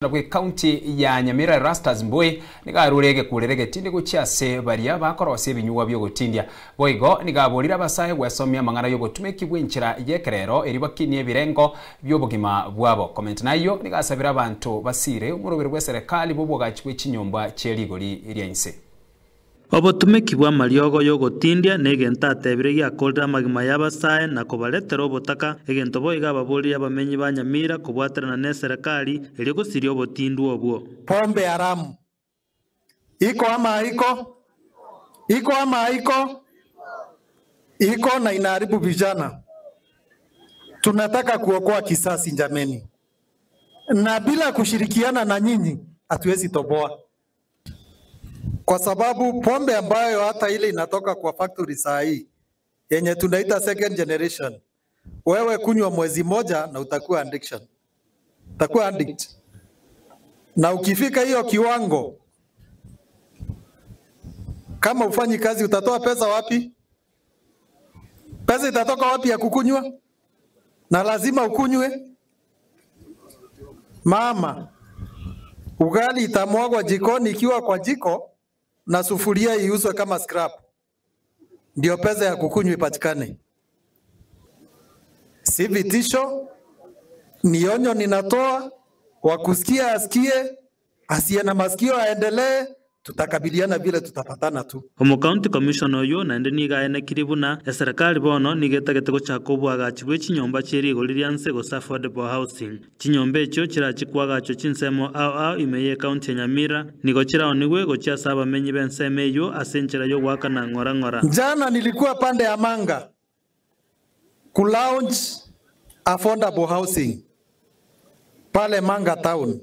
Bw'Ekaunti ya Nyamira Erastus Mbui nigo arure egekurero egetindi gochia ase baria bakorosia ebinyugwa bi'ogotindia. Boigo nigo aborire abasae gwesomia amang'ana y'obotumeki bw'enchera y'ekerero erio bakinie ebirengo bi'obogima bwabo. Comment nayio nigo asabire abanto basire omoroberi bw'eserekali bw'oboagachi bwe chinyomba chie rigori ria inse. Obotumeki bw'amariogo y'ogotindia negento atebire giakorire amagima y'abasae na kobaretera obotaka, egento boigo ababoririe abamenyi ba Nyamira kobwaterana neserekari erio gosiria obotindu obwo. Pombe haramu iko ama haiko? Iko ama haiko? Iko na inaharibu vijana. Tunataka kuokoa kisasi jameni, na bila kushirikiana na nyinyi hatuwezi toboa, kwa sababu pombe ambayo hata ile inatoka kwa factory saa hii yenye tunaita second generation, wewe kunywa mwezi moja na utakuwa addiction, utakuwa addict, na ukifika hiyo kiwango, kama ufanyi kazi utatoa pesa wapi? Pesa itatoka wapi ya kukunywa? Na lazima ukunywe. Mama, ugali itamwagwa jikoni ikiwa kwa jiko na sufuria iuzwe kama scrap, ndio pesa ya kukunywa ipatikane. Si vitisho, ni onyo ninatoa, wa kusikia asikie, asiye na masikio aendelee. Tutakabiliana vile tutapatana tu. Omocounty Commissioner oyio naende nigo aenekirie buna eserekari bono nigo etagete gochaka oboagachi bwe chinyomba chie rigori ria nse gose affordable housing. Chinyomba echio chirachi koagachwa chinsemo ao ao ime y'ecounty ya Nyamira nigo chiraonigwe gochia ase abamenyi b'ensemo eyio ase enchera y'ogoakana ng'ora ng'ora. Jana nilikuwa pande ya Manga ku launch affordable housing pale Manga town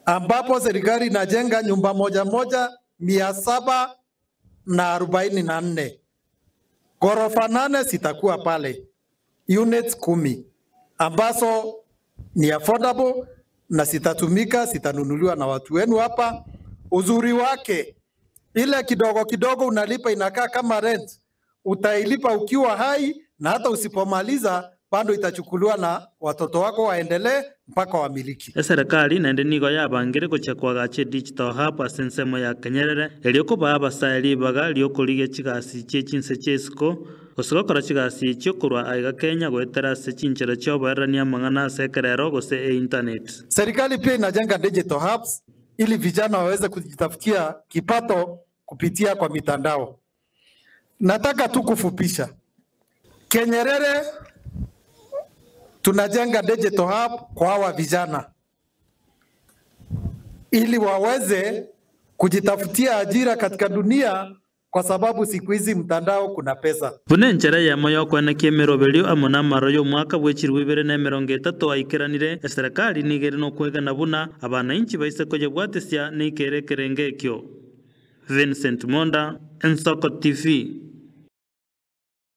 ambapo serikali inajenga nyumba moja moja 744 ghorofa 8 zitakuwa pale, units 10 ambazo ni affordable na zitatumika, zitanunuliwa na watu wenu hapa. Uzuri wake ile kidogo kidogo unalipa inakaa kama rent, utailipa ukiwa hai, na hata usipomaliza bado itachukuliwa na watoto wako waendelee mpaka wamiliki. Eserekari naende nigo yabangire gochia koagacha digital hub ase ensemo ya Kenyerere erio kobaa abasae ribaga riokorigia chigasi chie chinse chia isiko gose gokora chigasi echio korwa aiga Kenya goetera ase chinchera chia oboererania amang'ana ase ekerero gose einternet. Serikali pia inajenga digital hubs ili vijana waweze kujitafutia kipato kupitia kwa mitandao. Nataka tu kufupisha, Kenyerere tunajenga digital hub kwa hawa vijana ili waweze kujitafutia ajira katika dunia, kwa sababu siku hizi mtandao kuna pesa. Buna enchera eyemo yokoenekia emeroberio amo na amaro y'omwaka bwa 2030 aikeranire, eserekari nigo ere nokwegena buna abanainchi baise koyebwatesia neikere ekerenge ekio. Vincent Monda, Ensoko TV.